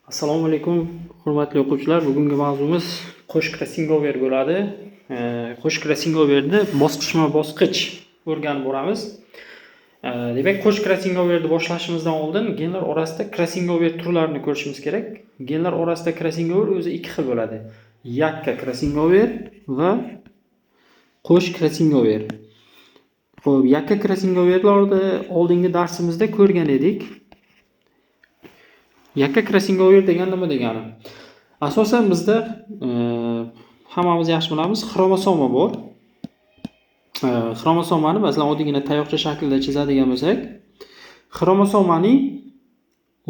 Assalomu alaykum, hurmatli o'quvchilar. Bugungi mavzumiz qo'sh crossingover bo'ladi. Qo'sh crossingoverni bosqichma-bosqich o'rganib boramiz. Demak, qo'sh crossingoverni boshlashimizdan oldin genlar orasida crossingover turlarini ko'rishimiz kerak. Genlar orasida crossingover o'zi ikki xil bo'ladi. Yakka crossingover va qo'sh crossingover. Xo'p, yakka crossingoverlarni oldingi darsimizda ko'rgan edik. Yakka crossingover degan nima degani? Asosan bizda hammamiz yaxshi bilamiz, xromosoma bor. Xromosomani masalan oddiygina tayoqcha shaklida chizadigan bo'lsak, xromosomaning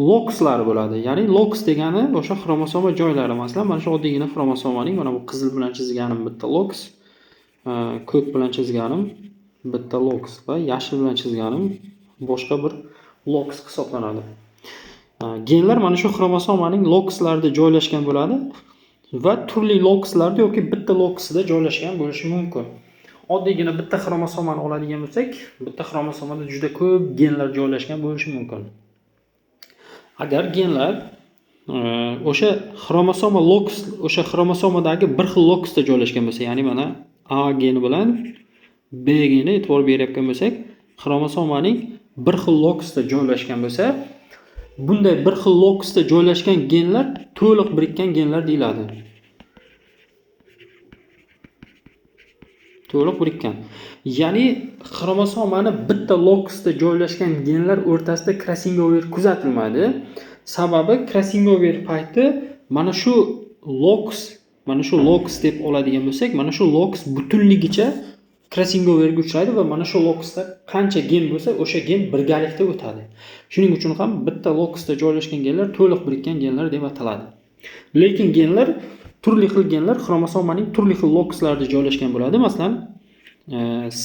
lokuslari bo'ladi. Ya'ni lokus degani o'sha xromosoma joylari. Masalan, mana shu oddiygina xromosomaning mana bu qizil bilan chizganim bitta lokus, ko'k bilan chizganim bitta lokus va yashil bilan chizganim boshqa bir lokus hisoblanadi. Genlar mana shu xromosomaning lokuslarida joylashgan bo'ladi va turli lokuslarda yoki bitta lokusida joylashgan bo'lishi mumkin. Oddiygina bitta xromosomani oladigan bo'lsak, bitta xromosomada juda ko'p genlar joylashgan bo'lishi mumkin. Agar genlar o'sha xromosoma lokus, o'sha xromosomadagi bir xil lokusda joylashgan bo'lsa, ya'ni mana A geni bilan B geni e'tibor berayotgan bo'lsak, xromosomaning bir xil lokusda joylashgan bo'lsa, bunday bir xil lokusda joylashgan genlar to'liq birikkan genlar deyiladi. To'liq birikkan. Ya'ni xromosomani bitta lokusda joylashgan genlar o'rtasida crossingover kuzatilmaydi. Sababi crossingover payti mana shu lokus, mana shu lokus deb oladigan bo'lsak, mana shu lokus butunligicha crossingoverga uchraydi va mana shu lokusda qancha gen bo'lsa, o'sha gen birgalikda o'tadi. Shuning uchun ham bitta lokusda joylashgan genlar to'liq birikkan genlar deb ataladi. Lekin genlar, turli xil genlar xromosomaning turli xil lokuslarida joylashgan bo'ladi. Masalan,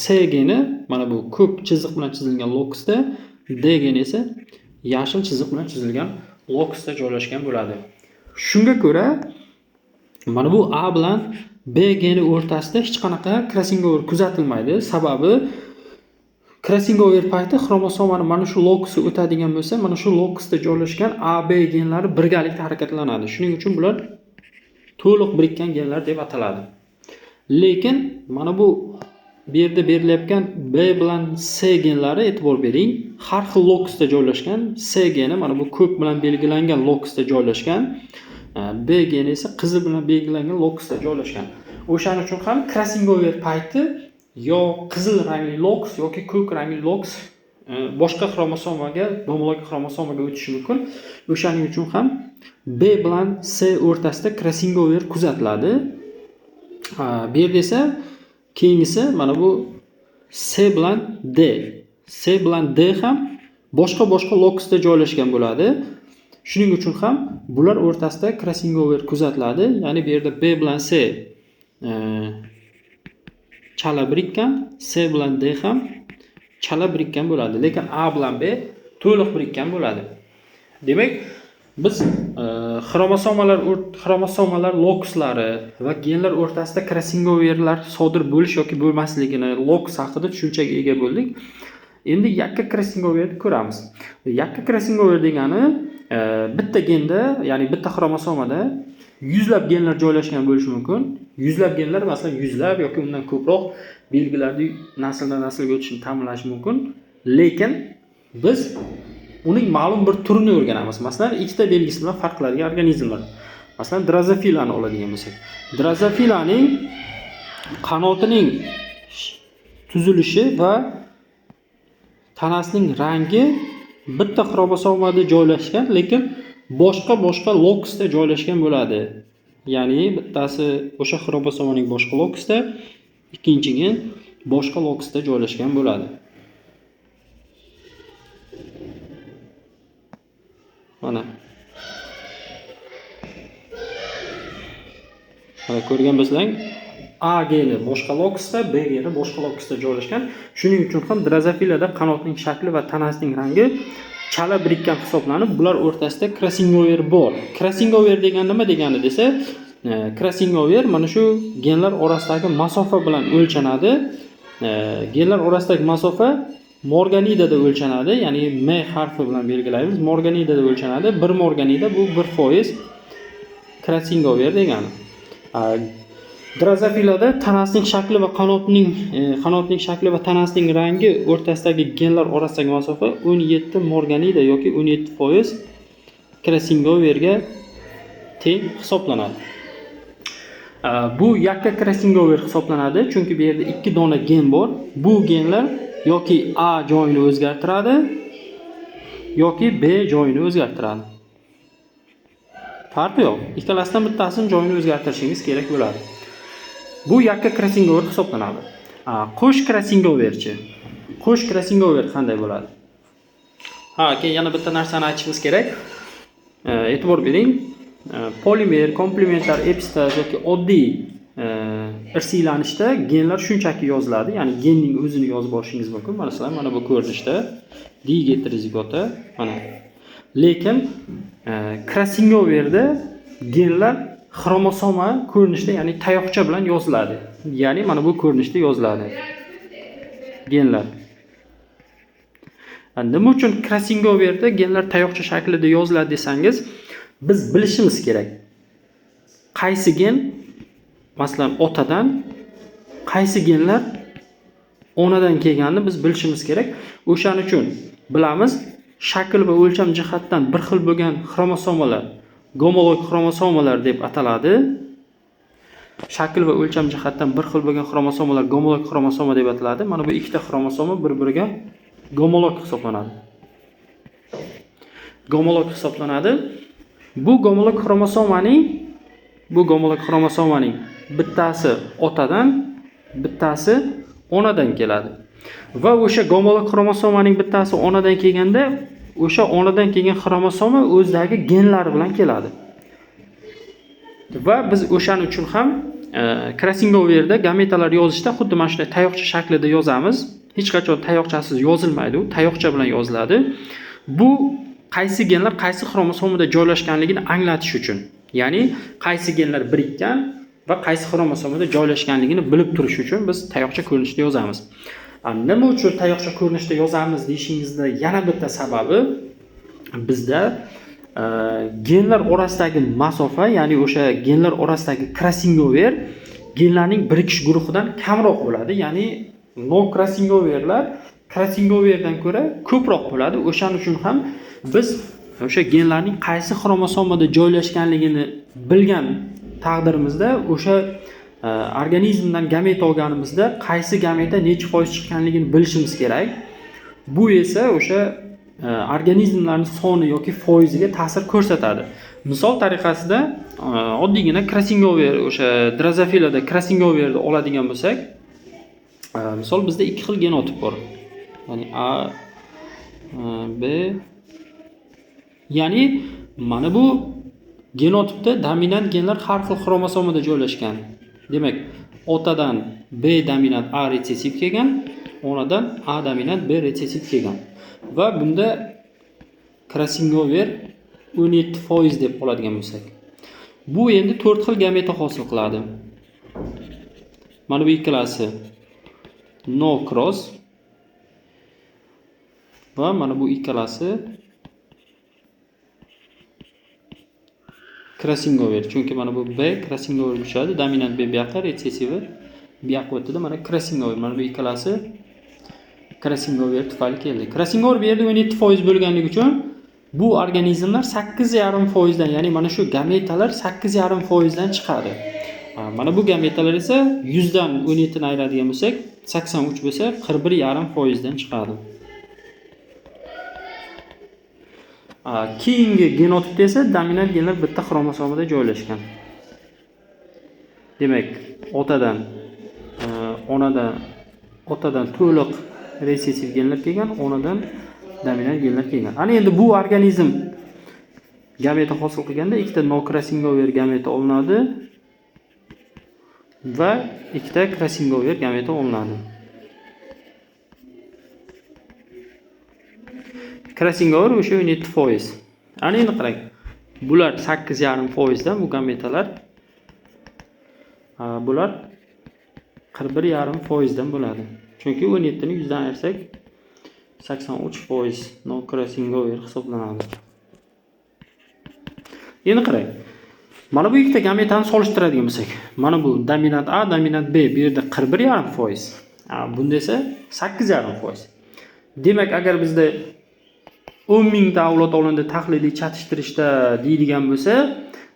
C geni mana bu ko'k chiziq bilan chizilgan lokusda, D geni esa yashil chiziq bilan chizilgan lokusda joylashgan bo'ladi. Shunga ko'ra mana bu A bilan B geni o'rtasida hech qanaqa crossingover kuzatilmaydi. Sababi crossingover payti xromosomani mana shu lokusi o'tadigan bo'lsa, mana shu lokusda joylashgan A, B genlari birgalikda harakatlanadi. Shuning uchun bular to'liq birikkan genlar deb ataladi. Lekin mana bu yerda berilayotgan B bilan C genlari, e'tibor bering, har xil lokusda joylashgan. C geni mana bu ko'k bilan belgilangan lokusda joylashgan. B geni esa qizil bilan belgilangan lokusda joylashgan. O'shaning uchun ham crossingover payti yo qizil rangli lokus yoki ko'k rangli lokus boshqa xromosomaga, domlog xromosomaga o'tishi mumkin. O'shaning uchun ham B bilan C o'rtasida crossingover kuzatiladi. Bu yerda esa keyingisi mana bu C bilan D. C bilan D ham boshqa-boshqa lokusda joylashgan bo'ladi. Shuning uchun ham bular o'rtasida crossingover kuzatiladi. Ya'ni bu yerda B bilan C chala birikkan, C bilan D ham chala birikkan bo'ladi. Lekin A bilan B to'liq birikkan bo'ladi. Demak, biz xromosomalar lokuslari va genlar o'rtasida crossingoverlar sodir bo'lish yoki bo'lmasligini lokus haqida tushunchaga ega bo'ldik. Endi yakka crossingoverni ko'ramiz. Yakka crossingover degani bitta genda, ya'ni bitta xromosomada yuzlab genlar joylashgan bo'lishi mumkin. Yuzlab genlar, masalan, yuzlab yoki undan ko'proq belgilarni nasldan naslga o'tishini ta'minlashi mumkin. Lekin biz uning ma'lum bir turini o'rganamiz. Masalan, ikkita belgisi bilan farq qiladigan organizmlar. Masalan, drozofilani oladigan bo'lsak, drozofilaning qanotining tuzilishi va tanasining rangi bitta xromosomada joylashgan, lekin boshqa-boshqa lokusda joylashgan bo'ladi. Ya'ni bittasi o'sha xromosomaning boshqa lokusda, ikkinchi gen boshqa lokusda joylashgan bo'ladi. Mana. Mana ko'rgan bo'lsang, A geni boshqa lokusda, B geni boshqa lokusda joylashgan. Shuning uchun ham drozofilada qanotning shakli va tanasining rangi chala birikkan hisoblanib, bular o'rtasida crossingover bor. Crossingover degan nima degani desa, crossingover mana shu genlar orasidagi masofa bilan o'lchanadi. Genlar orasidagi masofa Morganidada o'lchanadi, ya'ni M harfi bilan belgilaymiz. Morganidada o'lchanadi. 1 morganida bu 1% crossingover degani. Drozofilada tanasining shakli va qanotining shakli va tanasining rangi o'rtasidagi genlar orasidagi masofa 17 morganida yoki 17% crossingoverga teng hisoblanadi. Bu yakka crossingover hisoblanadi, chunki bu yerda 2 dona gen bor. Bu genlar yoki A joyini o'zgartiradi yoki B joyini o'zgartiradi. Farqi yo'q. Ikkalasidan bittasini joyini o'zgartirishingiz kerak bo'ladi. Bu yakka crossingover hisoblanadi. Qo'sh crossingoverchi. Qo'sh crossingover qanday bo'ladi? Ha, keyin yana bitta narsani aytishimiz kerak. E'tibor bering. Polimer, komplementar, epistaz yoki oddiy irsiylanishda genlar shunchaki yoziladi. Ya'ni genning o'zini yozib olishingiz mumkin. Masalan, mana bu ko'rinishda digeterozigota mana. Lekin crossingoverda genlar xromosoma ko'rinishda, ya'ni tayoqcha bilan yoziladi. Ya'ni mana bu ko'rinishda yoziladi genlar. Nima uchun crossingoverda genlar tayoqcha shaklida yoziladi desangiz, biz bilishimiz kerak. Qaysi gen, masalan, otadan, qaysi genlar onadan kelganini biz bilishimiz kerak. O'shaning uchun bilamiz, shakl va o'lcham jihatdan bir xil bo'lgan xromosomalar gomolog xromosomalar deb ataladi. Shakl va o'lcham jihatdan bir xil bo'lgan xromosomalar gomolog xromosoma deb ataladi. Mana bu ikkita xromosoma bir-biriga gomolog hisoblanadi. Gomolog hisoblanadi. Bu gomolog xromosomaning bittasi otadan, bittasi onadan keladi. Va o'sha gomolog xromosomaning bittasi onadan kelganda, o'sha onadan kelgan xromosoma o'zidagi genlari bilan keladi. Va biz o'shaning uchun ham crossingoverda gametalar yozishda xuddi mana shunday tayoqcha shaklida yozamiz. Hech qachon tayoqchasiz yozilmaydi, u tayoqcha bilan yoziladi. Bu qaysi genlar qaysi xromosomada joylashganligini anglatish uchun. Ya'ni qaysi genlar birikkan va qaysi xromosomada joylashganligini bilib turish uchun biz tayoqcha ko'rinishida yozamiz. Nima uchun tayoqcha ko'rinishida yozamiz deyishingizda yana bitta sababi bizda genlar orasidagi masofa, ya'ni o'sha genlar orasidagi crossingover genlarning birikish guruhidan kamroq bo'ladi. Ya'ni no crossingoverlar crossingoverdan ko'ra ko'proq bo'ladi. O'shaning uchun ham biz o'sha genlarning qaysi xromosomada joylashganligini bilgan taqdirimizda o'sha organizmdan gameta olganimizda qaysi gameta necha foiz chiqqanligini bilishimiz kerak. Bu esa o'sha organizmlarning soni yoki foiziga ta'sir ko'rsatadi. Misol tariqasida oddiygina crossingover, o'sha drozofilada crossingoverni oladigan bo'lsak, misol bizda ikki xil genotip bor. Ya'ni A, B, ya'ni mana bu genotipda dominant genlar har xil xromosomada joylashgan. Demak, otadan B dominant A retsessiv kelgan, onadan A dominant B retsessiv kelgan. Va bunda crossingover 17% deb oladigan bo'lsak, bu endi 4 xil gameta hosil qiladi. Mana bu ikkalasi no cross va mana bu ikkalasi crossingover. Chunki mana bu B crossingover tushadi, dominant B bu yoqqa, retsessivi bu yoqqa o'tdi. Mana crossingover, mana bu ikkalasi crossingover tufayli keldi. Crossingover bu yerda 17% bo'lganligi uchun bu organizmlar 8,5% dan, ya'ni mana shu gametalar 8,5% dan chiqadi. Mana bu gametalar esa 100 dan 17 ni ayiradigan bo'lsak, 83 bo'lsa 41,5% dan chiqadi. Keyingi genotipda esa dominant genlar bitta xromosomada joylashgan. Demak, otadan, onadan, otadan to'liq resessiv genlar kelgan, onadan dominant genlar kelgan. Ana endi bu organizm gameta hosil qilganda ikkita no crossingover gameta olinadi va ikkita crossingover gameta olinadi. Crossingover o'sha 17%. Ana endi qarang. Bular 8,5% dan bu gametalar, bular 41,5% dan bo'ladi. Chunki 17 ni 100 dan ayirsak 83% no crossingover hisoblanadi. Endi qarang. Mana bu ikkita gametani solishtiradigan bo'lsak, mana bu dominant A, dominant B bu yerda 41,5%. Bunda esa 8,5%. Demak, agar bizda 10 mingta avlod olindi tahliliy chatishtirishda deydigan bo'lsa,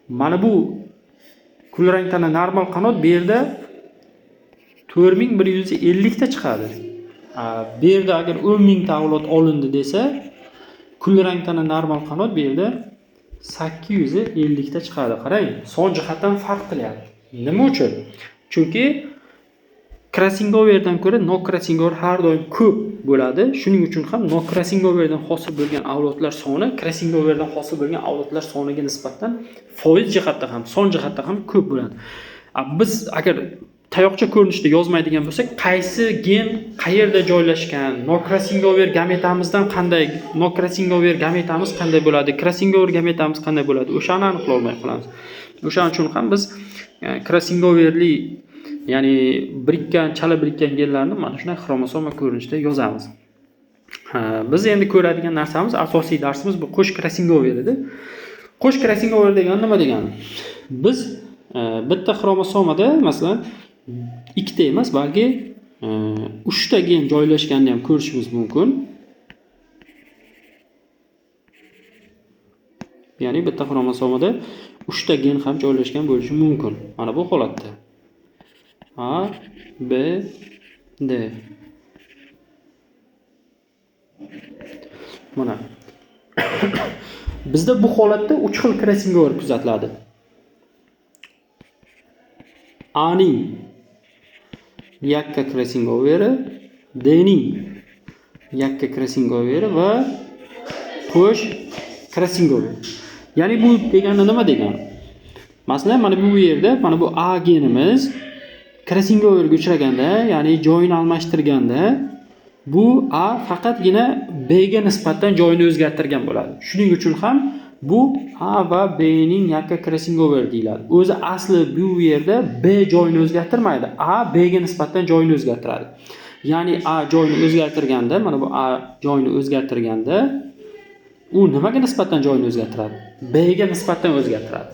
mana bu kulrang tana normal qanot bu yerda 4150 ta chiqadi. Bu yerda agar 10 mingta avlod olindi desa, kulrang tana normal qanot bu yerda 850 ta chiqadi. Qarang, son jihatdan farq qilyapti. Nima uchun? Chunki crossingoverdan ko'ra no crossingover har doim ko'p bo'ladi. Shuning uchun ham no crossingoverdan hosil bo'lgan avlodlar soni crossingoverdan hosil bo'lgan avlodlar soniga nisbatan foiz jihatdan ham, son jihatdan ham ko'p bo'ladi. Biz agar tayoqcha ko'rinishida yozmaydigan bo'lsak, qaysi gen qayerda joylashgan, no crossingover gametamizdan qanday, no crossingover gametamiz qanday bo'ladi, crossingover gametamiz qanday bo'ladi, o'shani aniqlay olmay qolamiz. O'shaning uchun ham biz crossingoverli, ya'ni birikkan, chala birikkan genlarni mana shunday xromosoma ko'rinishida yozamiz. Biz endi ko'radigan narsamiz, asosiy darsimiz bu qo'sh crossingover edi. Qo'sh crossingover degani nima degani? Biz bitta xromosomada masalan ikkita emas, balki uchta gen joylashganini ham ko'rishimiz mumkin. Ya'ni bitta xromosomada uchta gen ham joylashgan bo'lishi mumkin. Mana bu holatda A, B, D. Mana bizda bu holatda 3 xil crossingover kuzatiladi. A ning yakka crossingoveri, D ning yakka crossingoveri va qo'sh crossingover. Ya'ni bu degani nima degani? Masalan, mana bu yerda mana bu A genimiz crossingoverga uchraganda, ya'ni joyini almashtirganda bu A faqatgina B ga nisbatan joyini o'zgartirgan bo'ladi. Shuning uchun ham bu A va B ning yakka crossingover deyiladi. O'zi asli bu yerda B joyini o'zgartirmaydi. A B ga nisbatan joyini o'zgartiradi. Ya'ni A joyini o'zgartirganda, mana bu A joyini o'zgartirganda u nimaga nisbatan joyini o'zgartiradi? B ga nisbatan o'zgartiradi.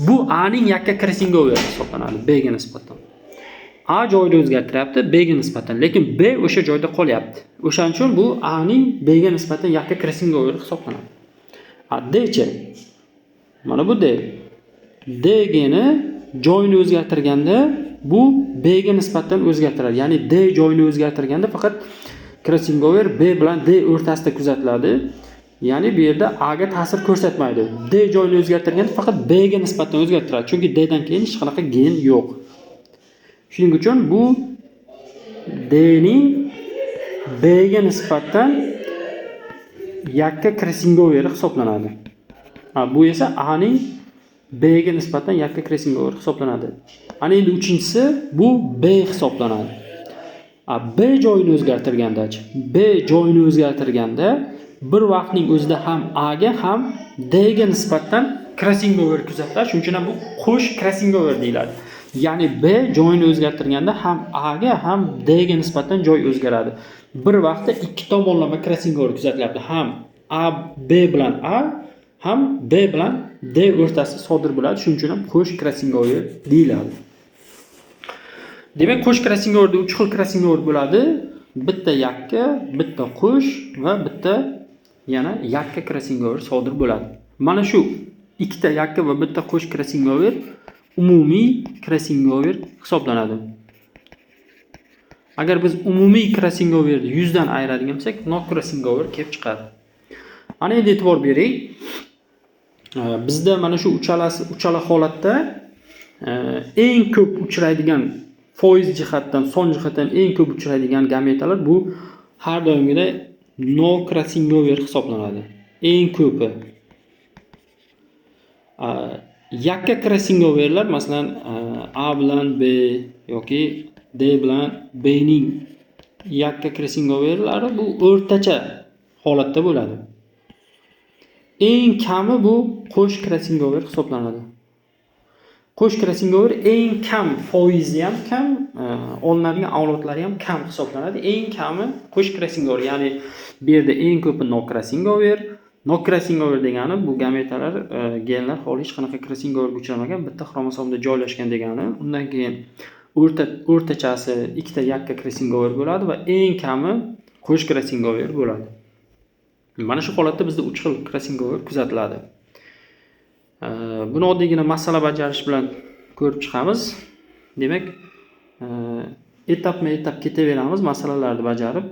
Bu A ning yakka crossingover hisoblanadi B ga nisbatan. A joyini o'zgartiryapti B ga nisbatan, lekin B o'sha joyda qolyapti. O'shaning uchun bu A ning B ga nisbatan yakka crossingover hisoblanadi. D chi? Mana bu D. D geni joyini o'zgartirganda bu B ga nisbatan o'zgartiradi. Ya'ni D joyini o'zgartirganda faqat crossingover B bilan D o'rtasida kuzatiladi. Ya'ni bu yerda A ga ta'sir ko'rsatmaydi. D joyini o'zgartirganda faqat B ga nisbatan o'zgartiradi. Chunki D dan keyin hech qanaqa gen yo'q. Shuning uchun bu D ning B ga nisbatan yakka crossingover hisoblanadi. Bu esa A ning B ga nisbatan yakka crossingover hisoblanadi. Ana endi uchinchisi bu B hisoblanadi. B joyini o'zgartirganda-chi? B joyini o'zgartirganda bir vaqtning o'zida ham A ga ham D ga nisbatan crossingover kuzatiladi. Shuning uchun ham bu qo'sh crossingover deyiladi. Ya'ni B joyini o'zgartirganda ham A ga ham D ga nisbatan joy o'zgaradi. Bir vaqtda ikki tomonlama crossingover kuzatilyapti. Ham A B bilan A, ham B bilan D o'rtasida sodir bo'ladi. Shuning uchun ham qo'sh crossingover deyiladi. Demak, qo'sh crossingoverda 3 xil crossingover bo'ladi. Bitta yakka, bitta qo'sh va bitta yana yakka crossingover sodir bo'ladi. Mana shu ikkita yakka va bitta qo'sh crossingover umumiy crossingover hisoblanadi. Agar biz umumiy crossingoverni 100 dan ayiradigan bo'lsak, no crossingover kelib chiqadi. Ana endi e'tibor bering. Bizda mana shu uchala holatda eng ko'p uchraydigan foiz jihatdan, son jihatdan eng ko'p uchraydigan gametalar bu har doimgidek no crossingover hisoblanadi. Eng ko'pi. Yakka crossingoverlar, masalan, A bilan B yoki D bilan B ning yakka crossingoverlari bu o'rtacha holatda bo'ladi. Eng kami bu qo'sh crossingover hisoblanadi. Qo'sh crossingover eng kam foizi ham kam, olinadigan avlodlari ham kam hisoblanadi. Eng kami qo'sh crossingover, ya'ni bu yerda eng ko'pi no crossingover. No crossingover degani bu gametalar, genlar holi hech qanaqa crossingoverga uchramagan, bitta xromosomda joylashgan degani. Undan keyin o'rtachasi ikkita yakka crossingover bo'ladi va eng kami qo'sh crossingover bo'ladi. Mana shu holatda bizda 3 xil crossingover kuzatiladi. Buni oddiygina masala bajarish bilan ko'rib chiqamiz. Demak, etapma-etap ketaveramiz masalalarni bajarib.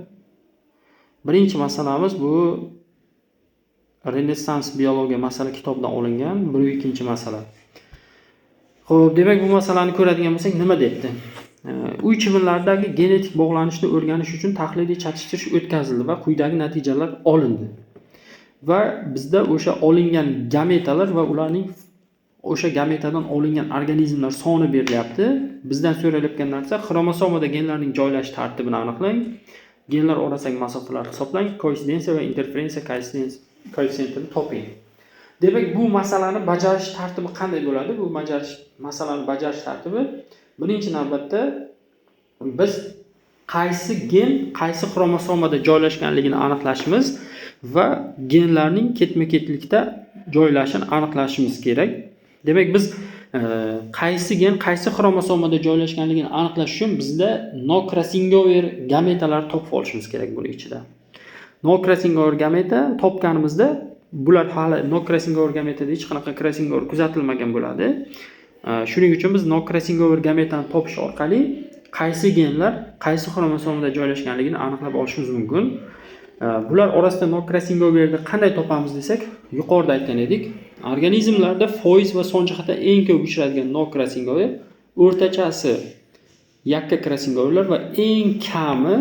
Birinchi masalamiz bu Renessans biologiya masala kitobidan olingan 102-masala. Xo'p, demak bu masalani ko'radigan bo'lsak nima debdi? Uy chivinlaridagi genetik bog'lanishni o'rganish uchun tahliliy chatishtirish o'tkazildi va quyidagi natijalar olindi. Va bizda o'sha olingan gametalar va ularning o'sha gametadan olingan organizmlar soni berilyapti. Bizdan so'ralayotgan narsa xromosomada genlarning joylashish tartibini aniqlang, genlar orasidagi masofalarni hisoblang, koinsidensiya va interferensiya koeffitsiyentini toping. Demak, bu masalani bajarish tartibi qanday bo'ladi? Bu masalani bajarish tartibi birinchi navbatda biz qaysi gen qaysi xromosomada joylashganligini aniqlashimiz va genlarning ketma-ketlikda joylashishini aniqlashimiz kerak. Demak, biz qaysi gen qaysi xromosomada joylashganligini aniqlash uchun bizda no crossingover gametalar topib olishimiz kerak buni ichida. No crossingover gameta topganimizda bular hali no crossingover gametada hech qanaqa crossingover kuzatilmagan bo'ladi. Shuning uchun biz no crossingover gametani topish orqali qaysi genlar qaysi xromosomada joylashganligini aniqlab olishimiz mumkin. Bular orasida no crossingoverni qanday topamiz desak, yuqorida aytgan edik. Organizmlarda foiz va son jihatdan eng ko'p uchraydigan no crossingover, o'rtachasi yakka crossingoverlar va eng kami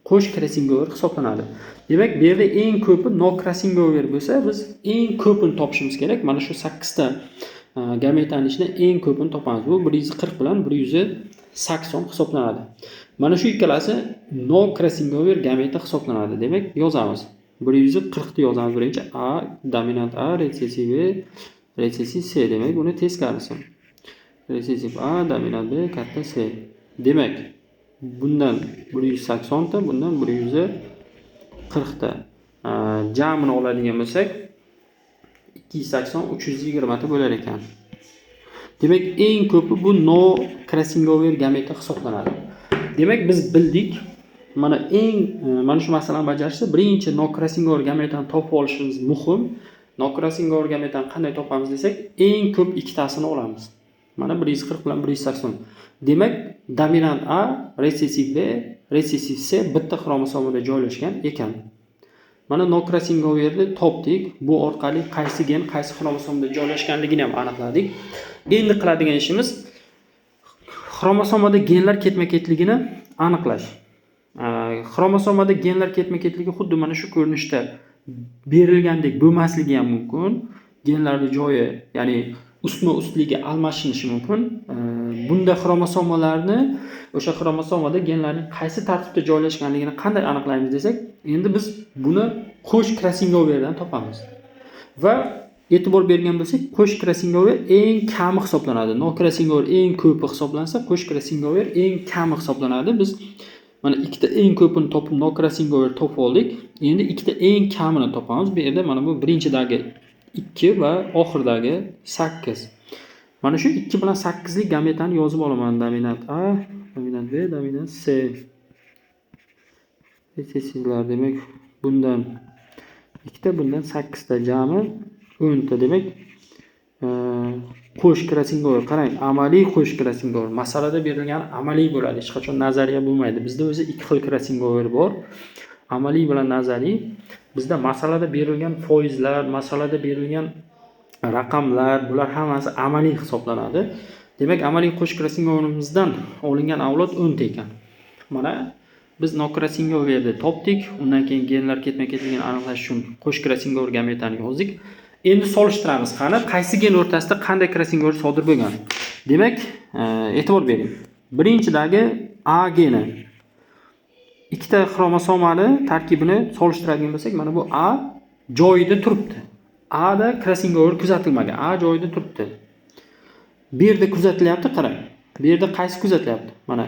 qo'sh crossingover hisoblanadi. Demak, bu yerda eng ko'pi no crossingover bo'lsa, biz eng ko'pini topishimiz kerak. Mana shu 8 ta gametani ichidan eng ko'pini topamiz. Bu 140 bilan 180 hisoblanadi. Mana shu ikkalasi no crossingover gameta hisoblanadi. Demak, yozamiz. 140 ni yozamiz birinchi. A dominant A, recessiv B, recessiv C. Demak, buni teskarisi. Recessiv A, dominant B, katta C. Demak, bundan 180 ta, bundan 140 ta. Jamini oladigan bo'lsak, 280, 320 ta bo'lar ekan. Demak, eng ko'pi bu no crossingover gameta hisoblanadi. Demak, biz bildik, mana eng mana shu masalani bajarishda birinchi no crossingover gametani topib olishimiz muhim. No crossingover gametani qanday topamiz desak, eng ko'p ikkitasini olamiz. Mana 140 bilan 180. Demak, dominant A, recessiv B, recessiv C bitta xromosomada joylashgan ekan. Mana no crossingoverni topdik. Bu orqali qaysi gen qaysi xromosomada joylashganligini ham aniqladik. Endi qiladigan ishimiz xromosomada genlar ketma-ketligini aniqlash. Xromosomada genlar ketma-ketligi xuddi mana shu ko'rinishda berilgandek bo'lmasligi ham mumkin. Genlarning joyi, ya'ni ustma-ustligi almashinishi mumkin. Bunda xromosomalarni o'sha xromosomada genlarning qaysi tartibda joylashganligini qanday aniqlaymiz desak, endi biz buni qo'sh crossingoverdan topamiz. Va e'tibor bergan bo'lsak, qo'sh crossingover eng kami hisoblanadi. No crossingover eng ko'pi hisoblansa, qo'sh crossingover eng kami hisoblanadi. Biz mana ikkita eng ko'pini topib no crossingover topib oldik. Endi ikkita eng kamini topamiz. Bu yerda mana bu birinchidagi 2 va oxiridagi 8. Mana shu 2 bilan 8lik gametani yozib olaman. Dominant A, dominant B, dominant C. Recessivlar, demak, bundan 2 ta, bundan 8 ta, jami 10 ta. Demak, qo'sh crossingover. Qarang, amaliy qo'sh crossingover. Masalada berilgan amaliy bo'ladi, hech qachon nazariya bo'lmaydi. Bizda o'zi ikki xil crossingover bor. Amaliy bilan nazariy. Bizda masalada berilgan foizlar, masalada berilgan raqamlar, bular hammasi amaliy hisoblanadi. Demak, amaliy qo'sh crossingoverimizdan olingan avlod 10 ta ekan. Mana biz no crossingoverni topdik. Undan keyin genlar ketma-ketligini aniqlash uchun qo'sh crossingover gametani yozdik. Endi solishtiramiz. Qani qaysi gen o'rtasida qanday crossingover sodir bo'lgan? Demak, e'tibor bering. Birinchidagi A geni ikkita xromosomani tarkibini solishtiradigan bo'lsak, mana bu A joyida turibdi. A da crossingover kuzatilmagan. A joyida turibdi. Bu yerda kuzatilyapti, qarang. Bu yerda qaysi kuzatilyapti? Mana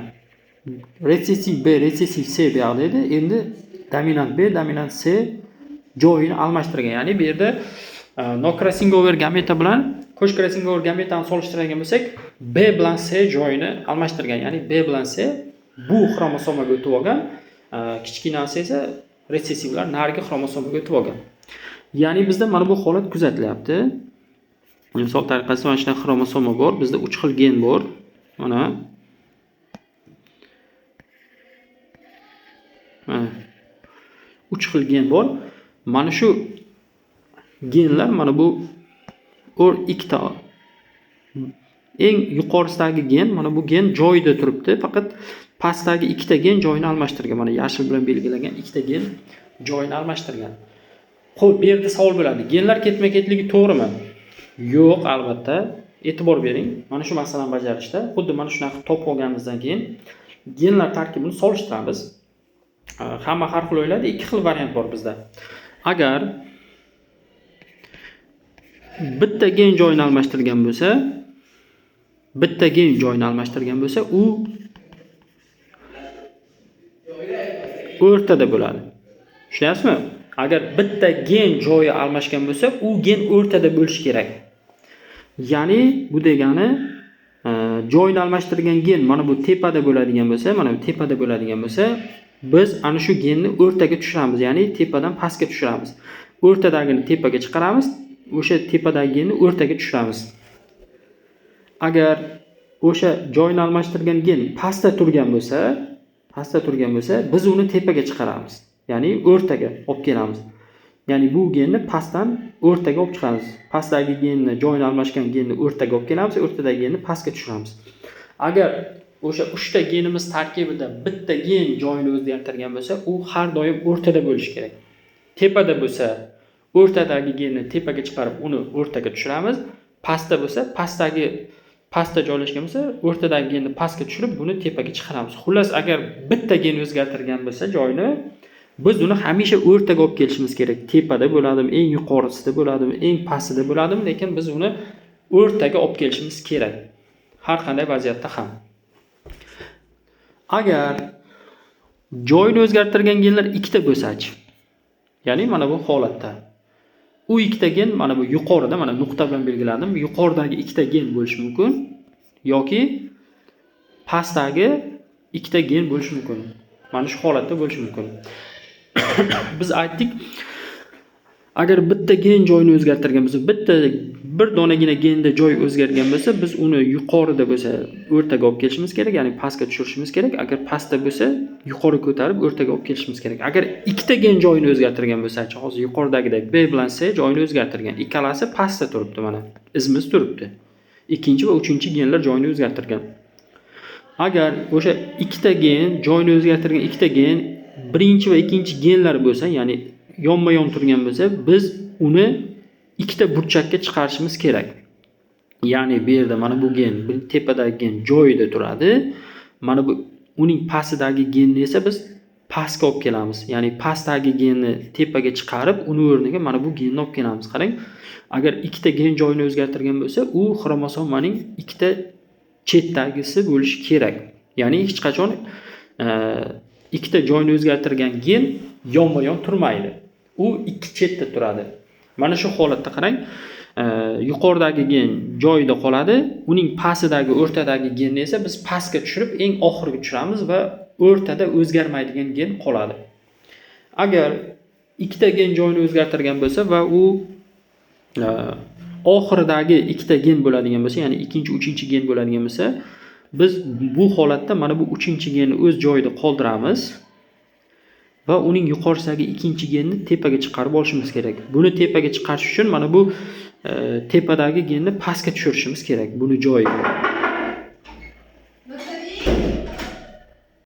retsessiv B, retsessiv C bu yoqda edi. Endi dominant B, dominant C joyini almashtirgan. Ya'ni bu yerda no-crossingover gameta bilan qo'sh crossingover gametani solishtiradigan bo'lsak, B bilan C joyini almashtirgan. Ya'ni B bilan C bu xromosomaga o'tib olgan, kichkinasi esa retsessivlar narigi xromosomaga o'tib olgan. Ya'ni bizda mana bu holat kuzatilyapti. Misol tariqasida mana shunaqa xromosoma bor, bizda 3 xil gen bor. Mana. Mana 3 xil gen bor. Mana shu genlar mana bu ikkita eng yuqorisidagi gen, mana bu gen joyida turibdi, faqat pastdagi ikkita gen joyini almashtirgan. Mana yashil bilan belgilangan ikkita gen joyini almashtirgan. Xo'p, bu yerda savol bo'ladi. Genlar ketma-ketligi to'g'rimi? Yo'q, albatta. E'tibor bering. Mana shu masalani bajarishda xuddi mana shunaqa topib olganimizdan keyin genlar tarkibini solishtiramiz. Hamma har xil o'ylaydi, ikki xil variant bor bizda. Agar bitta gen joyini almashtirgan bo'lsa, bitta gen joyini almashtirgan bo'lsa, u o'rtada bo'ladi. Tushunyapsizmi? Agar bitta gen joyi almashgan bo'lsa, u gen o'rtada bo'lishi kerak. Ya'ni bu degani joyini almashtirgan gen mana bu tepada bo'ladigan bo'lsa, mana bu tepada bo'ladigan bo'lsa, biz ana shu genni o'rtaga tushiramiz, ya'ni tepadan pastga tushiramiz. O'rtadagini tepaga chiqaramiz, o'sha tepadagi genni o'rtaga tushiramiz. Agar o'sha joyini almashtirgan gen pastda turgan bo'lsa, biz uni tepaga chiqaramiz. Ya'ni o'rtaga olib kelamiz. Ya'ni bu genni pastdan o'rtaga olib chiqamiz. Pastdagi genni, joyini almashgan genni o'rtaga olib kelamiz, o'rtadagi genni pastga tushiramiz. Agar o'sha 3 ta genimiz tarkibida bitta gen joyini o'zgartirgan bo'lsa, u har doim o'rtada bo'lishi kerak. Tepada bo'lsa, o'rtadagi genni tepaga chiqarib, uni o'rtaga tushiramiz. Pastda bo'lsa, pastda joylashgan bo'lsa, o'rtadagi genni pastga tushirib, buni tepaga chiqaramiz. Xullas, agar bitta gen o'zgartirgan bo'lsa joyini, biz uni hamisha o'rtaga olib kelishimiz kerak. Tepada bo'ladimi, eng yuqorisida bo'ladimi, eng pastida bo'ladimi, lekin biz uni o'rtaga olib kelishimiz kerak. Har qanday vaziyatda ham. Agar joyini o'zgartirgan genlar ikkita bo'lsa-chi, ya'ni mana bu holatda u ikkita gen mana bu yuqorida, mana nuqta bilan belgiladim, yuqoridagi ikkita gen bo'lishi mumkin yoki pastdagi ikkita gen bo'lishi mumkin. Mana shu holatda bo'lishi mumkin. Biz aytdik, agar bitta gen joyini o'zgartirgan bo'lsa, bir donagina genda joy o'zgargan bo'lsa, biz uni yuqorida bo'lsa o'rtaga olib kelishimiz kerak, ya'ni pastga tushirishimiz kerak. Agar pastda bo'lsa, yuqori ko'tarib o'rtaga olib kelishimiz kerak. Agar ikkita gen joyini o'zgartirgan bo'lsa, hozir yuqoridagidek B bilan C joyini o'zgartirgan, ikkalasi pastda turibdi, mana izmiz turibdi. Ikkinchi va uchinchi genlar joyini o'zgartirgan. Agar o'sha ikkita gen joyini o'zgartirgan ikkita gen birinchi va ikkinchi genlar bo'lsa, ya'ni yonma-yon turgan bo'lsa, biz uni ikkita burchakka chiqarishimiz kerak. Ya'ni bu yerda mana bu gen, tepadagi gen joyida turadi. Mana bu uning pastidagi genni esa biz pastga olib kelamiz. Ya'ni pastdagi genni tepaga chiqarib, uni o'rniga mana bu genni olib kelamiz. Qarang, agar ikkita gen joyini o'zgartirgan bo'lsa, u xromosomaning ikkita chetdagisi bo'lishi kerak. Ya'ni hech qachon ikkita joyini o'zgartirgan gen yonma-yon turmaydi. U ikki chetda turadi. Mana shu holatda qarang, yuqoridagi gen joyida qoladi, uning pastidagi, o'rtadagi genni esa biz pastga tushirib, eng oxiriga tushiramiz va o'rtada o'zgarmaydigan gen qoladi. Agar ikkita gen joyini o'zgartirgan bo'lsa va u oxiridagi ikkita gen bo'ladigan bo'lsa, ya'ni ikkinchi, uchinchi gen bo'ladigan bo'lsa, biz bu holatda mana bu uchinchi genni o'z joyida qoldiramiz va uning yuqorisidagi ikkinchi genni tepaga chiqarib olishimiz kerak. Buni tepaga chiqarish uchun mana bu tepadagi genni pastga tushirishimiz kerak, buni joyiga.